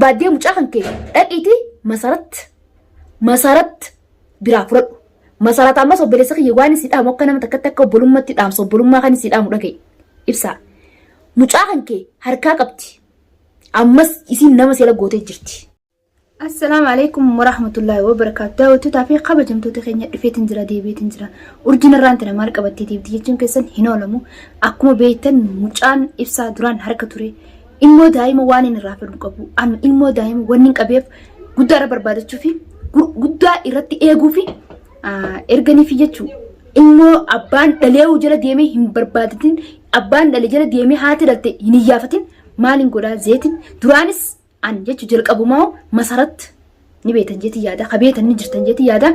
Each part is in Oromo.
barbaaddee mucaa kan kee dhaqiitii Masarat biraa fudhadhu. Masarat ammas obboleessa kiyya waan si dhaamu akka nama takkatti akka obbolummaatti dhaamsa obbolummaa kan si dhaamu dhaga'i. Ibsaa. Mucaa kan kee harkaa qabdi. Ammas isiin nama seela gootee jirti. Assalaamu alaikum warahmatullahi wabarakaatu. Daawwattootaa fi kabajamtoota keenya dhufeetiin jira deebi'eetiin jira. Urjiin irraan tana maal qabattee deebiti jechuun keessan hin oolamu. Akkuma beektan mucaan ibsaa duraan harka ture. Ilmoo daa'ima waan inni irraa fedhu qabu. An ilmoo daa'ima wanni hin qabeef guddaa irra barbaadachuu fi guddaa irratti eeguu fi erganiif jechuu. Ilmoo abbaan dhaleewu jala deemee hin barbaadatin abbaan dhale jala deemee haati dhalte hin iyyaafatin maaliin godhaa zeetin duraanis an jechu jalqabumaa masarat ni beektan jeeti yaada ka beektan ni jirtan jeeti yaada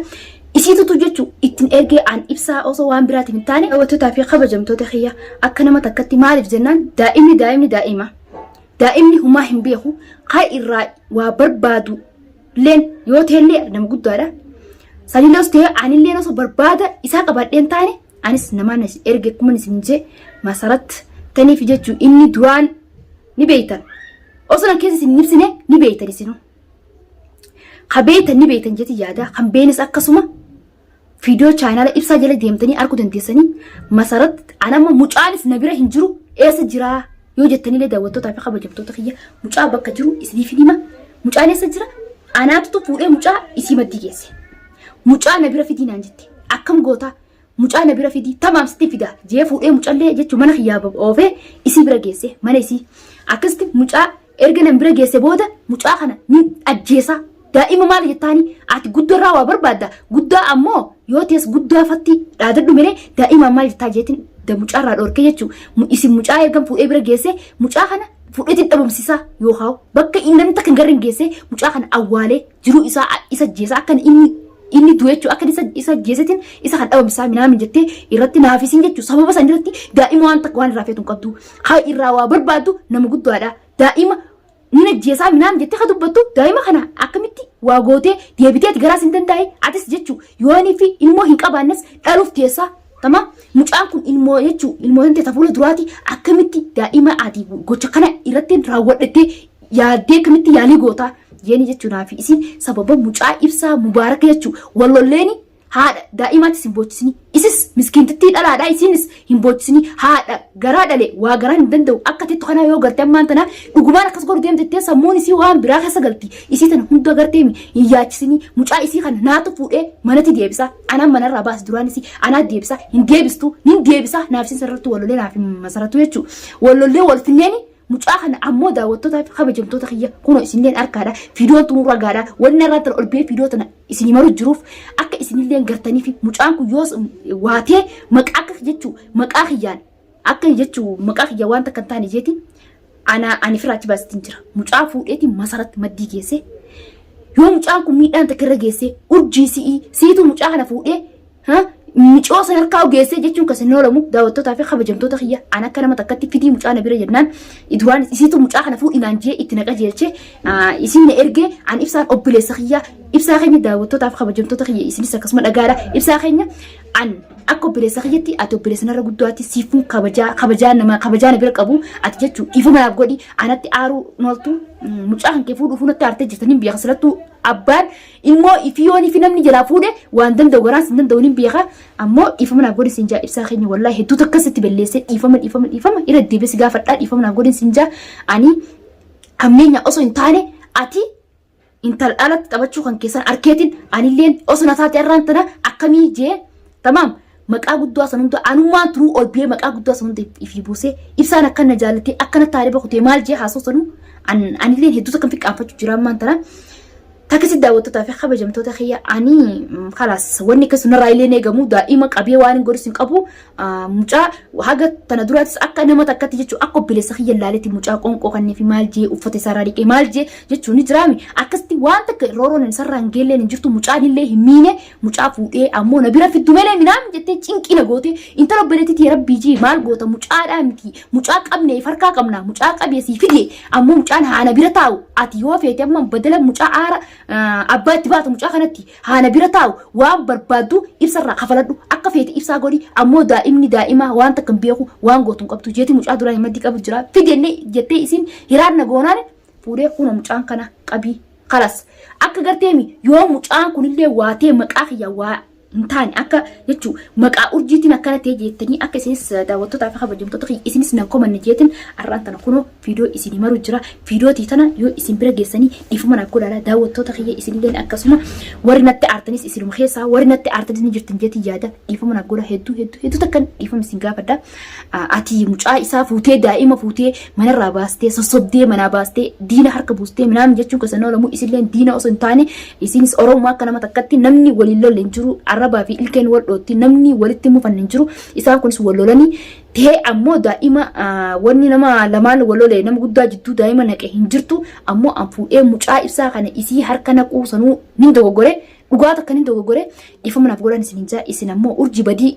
isiitutu jechu ittiin ergee an ibsaa osoo waan biraatiin hin taane hawwattootaa fi kabajamtoota kiyya akka nama takkatti maaliif jennaan daa'imni daa'imni daa'ima daa'imni humaa hin beeku ka irraa waa barbaadu leen yoo ta'ellee nama guddaadha sanillee osoo ta'e anillee osoo barbaada isaa qabadheen taane anis namaan erge akkuma isin jee masarat taniif jechu inni duraan ni beektan osoo nan keessa isin hin ibsine ni beektan isinuu. Ka beektan ni beektan jeeti yaada kan beenis akkasuma viidiyoo chaayinaala ibsaa jala deemtanii arguu dandeessanii masarat anamma mucaanis na bira hin jiru eessa jiraa yoo jettanillee daawwattootaa fi kabajamtoota kiyya mucaa bakka jiru isiniif hin hima mucaan eessa jira anaatutu fuudhee mucaa isii maddii geesse mucaa na bira fidii naan jette akkam gootaa Mucaa na bira fidii tamaam sitti fida jee fuudhee mucallee jechuun mana kiyyaa oofee isii bira geesse mana isii akkasitti mucaa erga nan bira geesse booda mucaa kana ni ajjeesa daa'ima maal jettaani ati guddarraa waa barbaadda guddaa ammoo yoo tees guddaa fatti dhaadadhu malee daa'ima maal jettaa jeetiin da mucaarraa dhorkee jechuu isin mucaa ergan fuudhee bira geesse mucaa kana fuudheetiin dhabamsiisaa yookaan bakka inni namni takka hin garre hin geesse mucaa kana awwaalee jiruu isaa isa ajjeesa akka inni inni du'e jechuudha akka isa isa ajjeesetiin isa kan dhabamsiisaa minaamin jettee irratti naafisiin jechuudha sababa san irratti daa'ima waan takka waan irraa feetu hin qabdu haa irraa waa barbaaddu nama guddaadha daa'ima ni ajjeesaa minaamin jettee ka dubbattu daa'ima kana akkamitti waa gootee deebitee ati garaas hin danda'e atis jechuu yoonii fi ilmoo hin qabaannes dhaluuf teessaa tama mucaan kun ilmoo jechuu ilmoo tan teessa fuula duraati akkamitti daa'ima ati gocha kana irratti raawwadhattee yaaddee akkamitti yaalii gootaa Jeeni jechuudhaa fi isin sababa mucaa ibsaa mubaaraka jechuu wallolleeni haadha daa'imaatis hin boochisini isis miskiintittii dhalaadhaa isinis hin boochisini haadha garaa dhale waa garaan hin danda'u akka tettu kanaa yoo garte ammaan tana dhugumaan akkas godhu deemtettee sammuun isii waan biraa keessa galti isii tana hunda garteemi hin yaachisini mucaa isii kana naatu fuudhee manatti deebisa anaan manarraa baasi duraan isii anaa deebisa hin deebistu nin deebisa naaf isin sarartu wallollee naaf hin masaratu jechuu wallollee wal finneeni Mucaa kana ammoo daawwattootaa fi kabajamtoota kiyya kunoo isinilleen harkaadha. Fiidoon tun ragaadha. Wanni irraa tana ol ba'ee fiidoo tana isinii maru jiruuf akka isinilleen gartanii fi mucaan kun yoos waatee maqaa akka jechuu maqaa kiyyaan akka jechuu maqaa kiyya waan takka hin taane jeeti ana ani firraa achi baasitiin jira. Mucaa fuudheeti masaratti maddii geesse. Yoo mucaan kun miidhaan takka irra geesse urjii si'ii siitu mucaa kana fuudhee Micoo san harkaa geessee jechuun kan sin oolamu daawwattootaa fi kabajamtoota kiyya an akka nama takkatti fidii mucaa na bira jennaan duraan isiitu mucaa kana fuudhi naan jee itti na qajeelche isiin na ergee an ibsaan obboleessa kiyya ibsaa keenya daawwattootaa fi kabajamtoota kiyya isinis akkasuma dhagaadha ibsaa keenya an akka obboleessa kiyyatti ati obboleessa narra guddaatti siifuun kabajaa kabajaa nama kabajaa na bira qabu ati jechuu dhiifama naaf godhi anatti aaruu nooltu mucaa kan kee fuudhuuf natti aartee jirtaniin beeka silattuu abbaan Ilmoo ifii yoon ifi namni jalaa fuudhe waan danda'u garaan sin danda'u nin beeka ammoo dhiifama naaf godhi sin jaa ibsaa keenya wallaahi hedduu takka sitti balleessee dhiifama dhiifama dhiifama irra deebi'ee si gaafadhaa dhiifama naaf godhi sin jaa ani hammeenya osoo hin taane ati intal dhalatti taphachuu kan keessan arkeetiin anilleen osoo na taate irraan tana akkamii jee tamaam maqaa guddaa san hunda anummaan turuu ol biyee maqaa guddaa san hunda ifii buusee ibsaan akkana jaallatee akkana taaree bakutee maal jee haasoo sanuu anilleen hedduu takka fiqqaanfachuu jira ammaan tana. Takkisi daawwattootaa fi kabajamtoota kiyya ani kalaas wanni akkas narraa illee eegamu daa'ima qabee waan hin godhus hin qabu mucaa haga tana duraatis akka nama takkatti jechuun akka obboleessa kiyya laaletti mucaa qoonqoo kannee fi maal jee uffata isaarraa dhiqee maal jee jechuun ni jiraami akkasitti waan takka rooroon isarraa hin geelleen hin jirtu mucaan illee hin miine mucaa fuudhee ammoo na bira fiddu malee minaan jettee cinqii na goote intala obboleettii tiyya rabbii jee maal goota mucaadhaa miti mucaa qabne farkaa qabna mucaa qabee sii fide ammoo mucaan haa na bira taa'u ati yoo feete amma badala mucaa aara abbaa itti baatu mucaa kanatti haa na bira taa'u waan barbaaddu ibsarraa kafaladhu akka feete ibsaa godhi ammoo daa'imni daa'imaa waan takka hin beeku waan gootu hin qabdu jeeti mucaa duraan himaddi qabu jira fidenne jettee isin hiraan na goonaan. Fuudhee kunoo mucaan kana qabii. Kalas akka garteemi yoo mucaan kunillee waa ta'e maqaa kiyya waa hin taane akka jechuu maqaa urjiitiin akkana ta'e jettanii akka isinis daawwattootaa fi kabajamtoota kiyya isinis nan komanne jeetin har'aan tana kunoo viidiyoo isinii maru jira. Viidiyootii tana yoo isin bira geessanii dhiifama naaf godhaadha daawwattoota kiyya isinilleen akkasuma warri natti aartanis isinuma keessaa warri natti aartanis ni jirtan jeetin yaada dhiifama naaf godha hedduu hedduu hedduu takkan dhiifama isin gaafadha. Ati mucaa isaa fuutee daa'ima fuutee manarraa baastee sossobdee manaa baastee diina harka buustee minaamin jechuun keessan oolamu isilleen diina osoo hin taane isinis Oromoo akka nama takkatti namni waliin lolle hin jiru arrabaa fi ilkeen wal dhootti namni walitti mufanne hin jiru isaan kunis wal lolanii ta'ee ammoo daa'ima wanni nama lamaan wal lole nama guddaa jidduu daa'ima naqe hin jirtu ammoo an fuudhee mucaa ibsaa kana isii harka naquu sanuu nin dogoggore dhugaa takka nin dogoggore dhiifama naaf godhaan isin hin jaa isin ammoo urji badii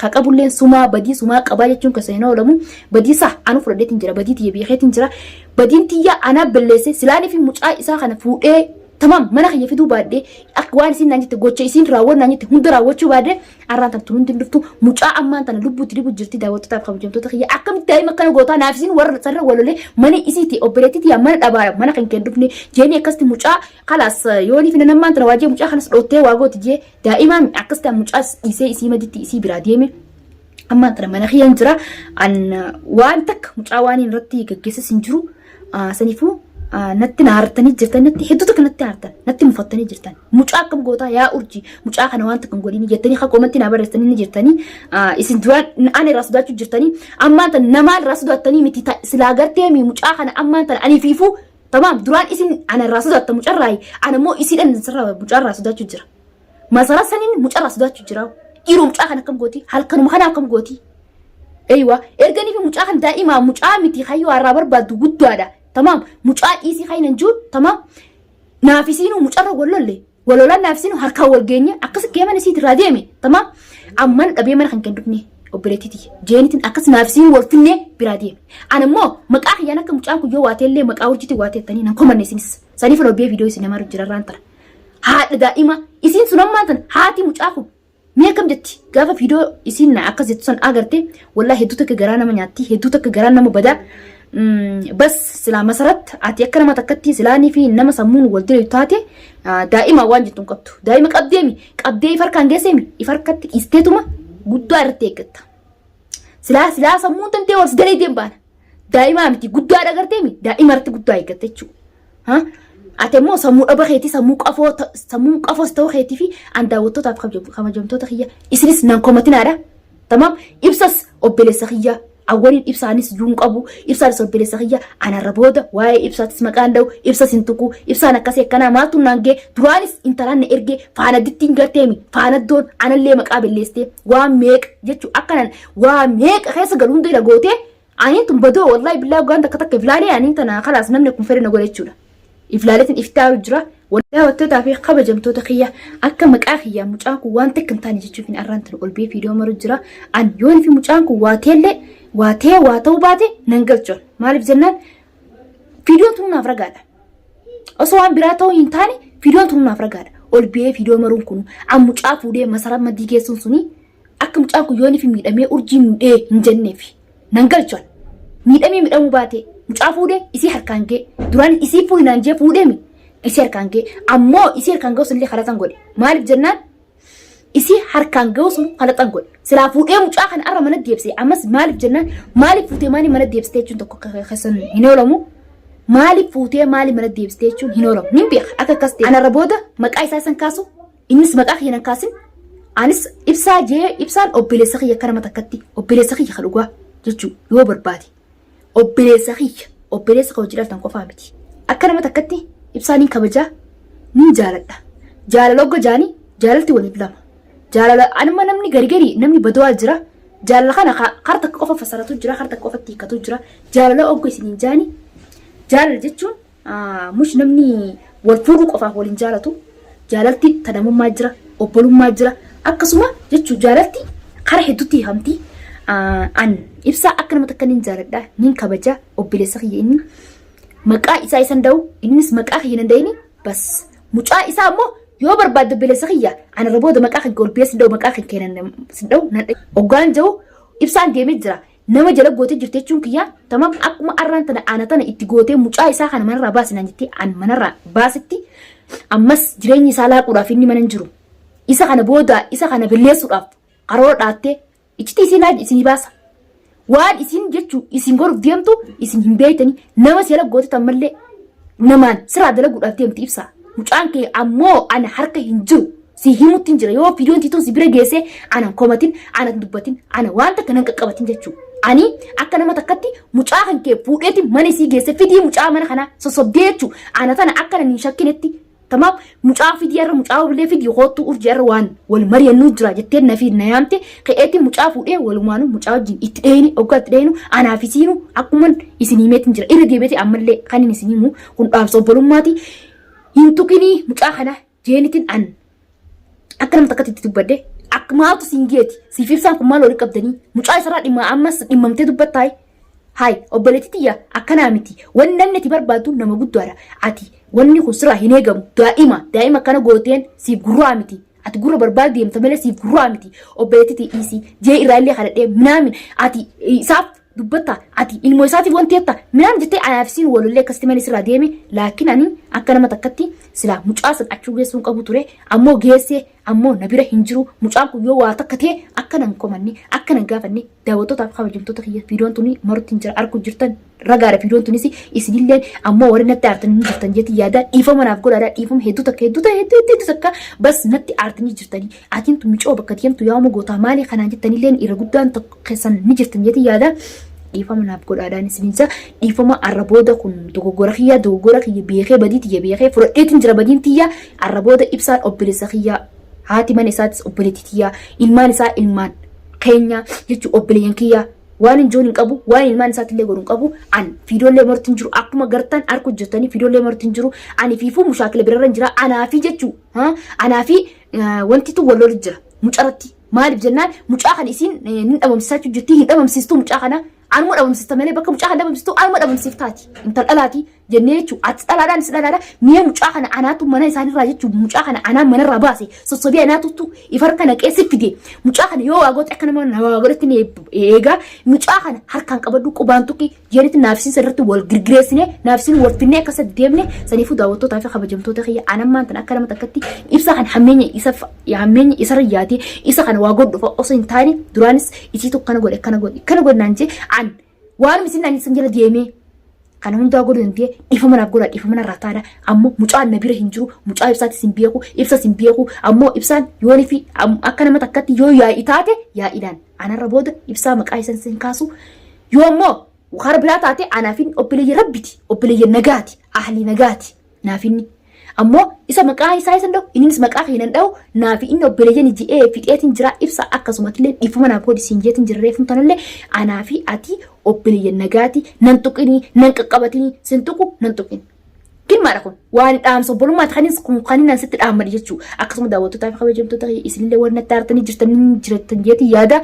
ka qabulleen sumaa badii sumaa qabaa jechuun keessa hin oolamu badii isaa anu fudhadheetiin jira badii tiyya beekeetiin jira badiin tiyya anaa balleesse silaanii fi mucaa isaa kana fuudhee tamam mana kiyya fiduu baadhee akka waan isin naan jette gocha isiin raawwan naan jette hunda raawwachuu baadhee arraan tan tun hundi hin dhuftu mucaa ammaan tana lubbuutti dhibu jirti daawwattootaaf kabajamtoota kiyya akkamitti daa'ima akkana gootaa naaf isin warra sarara walolee mana isiiti obboleettii tiyya mana dhabaa mana kan kee hin dhufne jeeni akkasitti mucaa Kalaas yoonii fi nammaan tana waajjee mucaa kanas dhoottee waa gooti jee daa'imaan akkas ta'an mucaas dhiisee isii maditti isii biraa deeme. Ammaan tana mana kiyyaan jira. An waan takka mucaa waan irratti gaggeessas hin jiru. Saniifuu natti na haartanii jirtan natti hedduu takka natti haartan natti mufattanii jirtan. Mucaa akkam gootaa yaa urji mucaa kana waan takka hin godhini jettanii akka komantii naa barreessanii ni jirtanii. Isin duraan ani irraa sodaachuu jirtanii ammaan tana namaa irraa sodaattanii miti silaa gartee mucaa kana ammaan tana ani fiifuu Tamaam duraan isin ana irraa sodaatta mucarraayi ana immoo isiidhan sirraa mucarraa sodaachuu jira. Masara saniin mucarraa sodaachuu jira. Dhiiroo mucaa kana akkam gooti halkanuma kana akkam gooti. Eeywa erganii fi mucaa kan daa'imaa mucaa miti hayyoo har'aa barbaaddu guddaadha. Tamaam mucaa dhiisii haynan jiru tamaam naaf isiinuu mucarra wal lolle wal lolaan naaf isiinuu harkaan wal geenye akkas geeman isiit irraa deeme tamaam amman dhabee mana kan kennu obboleettii tiyya jeenitiin akkas naaf isiin wal finnee biraa deeme. Ani immoo maqaa kiyyaan akka mucaan kun yoo waatee illee maqaa urjiitiin waatee jettanii nan komanne isinis. Saniif lobbee viidiyoo isin namaa jirarraan tana. Haadha daa'ima isiin sun ammaan tana haati mucaa kun mee akkam jetti gaafa viidiyoo isiin na akkas jettu san agarte wallaahi hedduu takka garaa nama nyaatti hedduu takka garaa nama badaa. Bas silaa masarat ati akka nama takkatti silaanii fi nama sammuun wal direetu taate daa'ima waan jettu hin qabdu. Daa'ima qabdeemi qabdee if harkaan geesseemi if harkatti dhiisteetuma guddaa irratti eeggatta. Silaa silaa sammuun tantee wal si dalee baana. Daa'imaa miti guddaa dhagarteemi daa'ima irratti guddaa eeggatta jechuudha. Ati immoo sammuu dhaba keetii sammuu qafoo sammuun qafoos ta'uu keetii fi an daawwattootaaf kabajamtoota kiyya isinis nan komatinaadha. Tamaam ibsas obboleessa kiyya awwaliin ibsaanis yuun qabu ibsaanis obboleessa kiyya anarra booda waa'ee ibsaatis maqaan dha'u ibsas hin tuqu ibsaan akkasii akkanaa maaltu naan ga'e duraanis intalaan na ergee faana dittiin garteemi faanaddoon anallee maqaa balleessitee waan meeqa jechuu akkanan waa meeqa keessa galu hunda ila gootee aniin tun badoo wallahi billaa waan takka takka iflaalee aniin tana kalaas namni kun fedhe na godhe jechuudha. Iflaaleetiin iftaaru jira. Daawwattootaa fi kabajamtoota kiyya akka maqaa kiyyaa mucaan kun waan takka hin taane jechuuf hin arraan tana ol bee fiidoo maru jira. An yoon fi mucaan kun waa teellee waa ta'ee waa ta'uu baate nan galchuun maaliif jennaan fiidoon tun naaf ragaadha. Osoo waan biraa ta'uu hin taane fiidoon tun naaf ragaadha. Ol bee fiidoo maruun kun an mucaa fuudhee masara maddii geessuun suni akka mucaan kun yoon fi miidhamee urjii miidhee hin jenneefi. Nan galchan. Miidhamee miidhamuu baate mucaa fuudhee isii harkaan ga'e. Duraan isii fuudhi naan jee fuudhee mi isii harkaan ga'e. Ammoo isii harkaan ga'u sunillee kalaxan godhe. Maaliif jennaan isii harkaan ga'u sun kalaxan godhe. Silaa fuudhee mucaa kana arra mana deebisee ammas maaliif jennaan maaliif fuutee maaliif mana deebistee jechuun tokko keessan hin oolamu. Maaliif fuutee maaliif mana deebistee jechuun hin oolamu. Nin beeka akka akkas ta'e. Anarra booda maqaa isaa san kaasu Innis maqaa kiyya nan kaasin. Anis ibsaa jee ibsaan obboleessa kiyya akka nama takkatti obboleessa kiyya ka dhugaa jechuu yoo barbaade obboleessa kiyya obboleessa ka hojii dhaltan qofaa miti. Akka nama takkatti ibsaa nin kabajaa nin jaaladha. Jaalala ogga jaani jaalalti waliif lama. Jaalala anuma namni gari gari namni badawaa jira. Jaalala kana kar takka qofa fasaratu jira kar takka qofatti hiikkatu jira. Jaalala ogga isiniin jaani jaalala jechuun Mush namni wal fuudhuu qofaaf wal hin jaalatu. Jaalalti tanamummaa jira, obbolummaa jira. Akkasuma jechuu jaalalti kara hedduutti hiikamti. An ibsaa akka nama takka nin jaaladha, nin kabaja obboleessa kiyya inni. Maqaa isaa isan da'u, innis maqaa kiyya nan da'ini bas. Mucaa isaa immoo yoo barbaadde obboleessa kiyya ana irra booda maqaa kan kee ol biyya sin da'u maqaa kan kee sin da'u nan dha'u. Oggaan jiru ibsaan deemee jira. Nama jala gootee jirti jechuun kiyya tamam akkuma arraan tana ana tana itti gootee mucaa isaa kana manarraa baasi naan jettee an manarraa baasetti ammas jireenyi isaa laaquudhaaf inni mana hin jiru. Isa kana booda isa kana balleessuudhaaf karoora dhaattee iccitii isii naa isinii baasa. Waan isin jechuu isin godhuuf deemtu isin hin beektanii nama si jala goote ammallee namaan siraa dalaguudhaaf deemti ibsaa. Mucaan kee ammoo ana harka hin jiru. Si himutti hin jira. Yoo viidiyoon tiituun si bira geesse ana hin komatin, ana hin dubbatin, ana waan takka nan qaqqabatin jechuudha. Ani akka nama takkatti mucaa kan kee fuudheeti mana isii geesse fidii mucaa mana kanaa sossobdee jechuudha. Ana tana akka nan hin shakkinetti tamaam mucaa fidii irra mucaa illee fidii koottuu urjii irra waan wal mari'annuu jira jettee na fi na yaamte ka'eetti mucaa fuudhee walumaanuu mucaa wajjin itti dheeyne oggaa itti dheeynu anaaf isiinu akkuma isin himeetiin jira irra deebi'eeti ammallee kan inni isin himu kun dhaamsa obbolummaati hin tuqinii mucaa kana jeenitin an akka nama takkatti itti dubbadde akka maaltu siin geeti siif ibsaan kun maal walitti qabdanii mucaa isarraa dhimma ammas dhimmamtee dubbattaay haay obboleetti tiyya akkanaa miti wanni namni ati barbaaddu nama guddaadha ati wanni kun sirraa hin eegamu daa'ima daa'ima akkana gooteen siif gurraa miti ati gurra barbaadu deemta malee siif gurraa miti obboleetti tiyya dhiisii jee irraa illee kadhadhee minaamin ati isaaf dubbatta ati ilmoo isaatiif wanti jetta minaan jettee anaaf isiin walollee akkasitti mana sirraa deeme laakiin ani akka nama takkatti silaa mucaa san achuu geessuu hin qabu ture ammoo geessee ammoo na bira hin jiru mucaan kun yoo waa takka ta'e akka nan komanne akka nan gaafanne daawwattootaaf kabajamtoota kiyya viidiyoon tuni marutti hin jira arku jirtan ragaadha viidiyoon tunis isinilleen ammoo warri natti aartanii jirtan jetti yaada dhiifama naaf godhaadha dhiifama hedduu takka hedduu takka hedduu hedduu takka bas natti aartanii jirtanii atiin tun micoo bakka deemtu yaa'uma gootaa maali kanaan jettanilleen irra guddaan tokko keessan ni jirtan jeeti yaada dhiifama naaf godhaadhaan isinin isa dhiifama arra booda kun dogoggora kiyya dogoggora kiyya beekee badii tiyya beekee fudhadheetiin jira badiin tiyya arra booda ibsaan obboleessa kiyya haati mana isaatis obboleettii tiyya ilmaan isaa ilmaan keenya jechuu obboleeyyan kiyya waan hin joon hin qabu waan ilmaan isaatillee godhu hin qabu an fiidoollee marti hin jiru akkuma gartan arku jirtanii fiidoollee marti hin jiru ani fiifuu mushaakila birarra hin jira anaafi jechuu anaafi wantitu wal lolu jira mucaratti Maaliif jennaan mucaa kana isiin ni dhabamsiisaa jirti hin dhabamsiistu mucaa kana anuma dhabamsiista malee bakka mucaa kana dhabamsiistu anuma dhabamsiiftaati intal dhalaati jennee jechuun ati dhalaadhaan si dhalaadha mi'a mucaa kana anaatu mana isaanirraa jechuun mucaa kana anaa manarraa baase sossobee anaatutu ifarka naqee si fide mucaa kana yoo waa goote akka nama na waa godhetti ni eegaa mucaa kana harkaan qabadhu qubaan tuqi Jeenitti naafisiin irratti wal girgireessine naafisiin wal finnee akkasa deemne saniifuu daawwattootaa fi kabajamtoota kiyya anammaan tan akka nama takkatti ibsa kan hammeenya isa hammeenya isarra yaatee isa kana waa godhu osoo hin taane duraanis isii tokko kana godhe kana godhe kana godhe naan jee an waanuma isin naan isin jala deemee kana hundaa godhu dandee dhiifama naaf godha dhiifama narraa taana ammoo mucaan na bira hin jiru mucaa ibsaatis hin beeku ibsas hin beeku ammoo ibsaan yoonii fi akka nama takkatti yoo yaa'ii taate yaa'iidhaan anarra booda ibsaa maqaa isan sin kaasu Yoo ammoo kara biraa taate anaaf inni obboleeyyan rabbiti obboleeyyan nagaati ahli nagaati naaf inni. Ammoo isa maqaa isaa isan dha'u innis maqaa kee nan dha'u naaf inni obboleeyyan ji'ee fixeetiin jira ibsa akkasumatillee dhiifama naaf godhi siin jeetiin jira reefum tanallee anaa fi ati obboleeyyan nagaati nan tuqinii nan qaqqabatinii sin tuqu nan tuqin. Kilmaadha kun waan dhaamsa obbolummaati kanis kun kanin an sitti dhaammadhe jechuu akkasuma daawwattootaa fi kabajamtoota isinillee warri natti aartanii jirtan jirtan jeetii yaada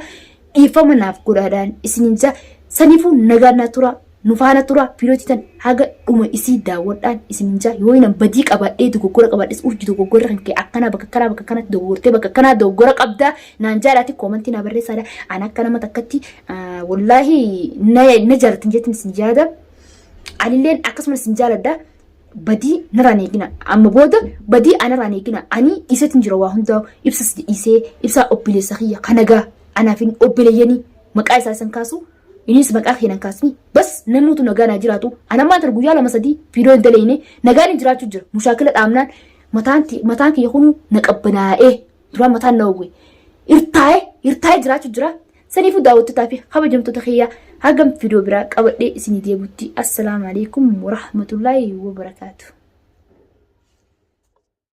dhiifama naaf godhaadhaan isinin jaa saniifuu nagaan naa tura nu faana tura viidiyoo tan haga dhuma isii daawwadhaan isinin jaa yoo inan badii qabaadhee dogoggora qabaadhes urji dogoggorra kan kee akkanaa bakka akkanaa bakka akkanatti dogoggortee bakka akkanaa dogoggora qabdaa naan jaadhaati koomantii naa barreessaadha an akka nama takkatti wallaahi na jaalatan jeetiin isin yaada anilleen akkasuma isin jaaladha badii narraa hin eegina amma booda badii anarraa hin eegina ani dhiiseetiin jira waa hundaa ibsas dhiisee ibsaa obboleessa kiyya kanagaa anaaf hin obboleeyyanii maqaa isaa isan kaasu innis maqaa kiyya nan kaasni bas namuutu nagaa naa jiraatu ana ammaan tana guyyaa lama sadii viidiyoo hin daleyne nagaan hin jiraachuu jira mushaakila dhaabnaan mataan mataan kiyya kunu na qabbanaa'ee duraan mataan na oowwe irtaa'ee irtaa'ee jiraachuu jira Saniifuu daawwattootaa fi kabajamtoota kiyya hagam viidiyoo biraa qabadhee isinii deebutti assalaamu alaikum warahmatullaahi wabarakaatu.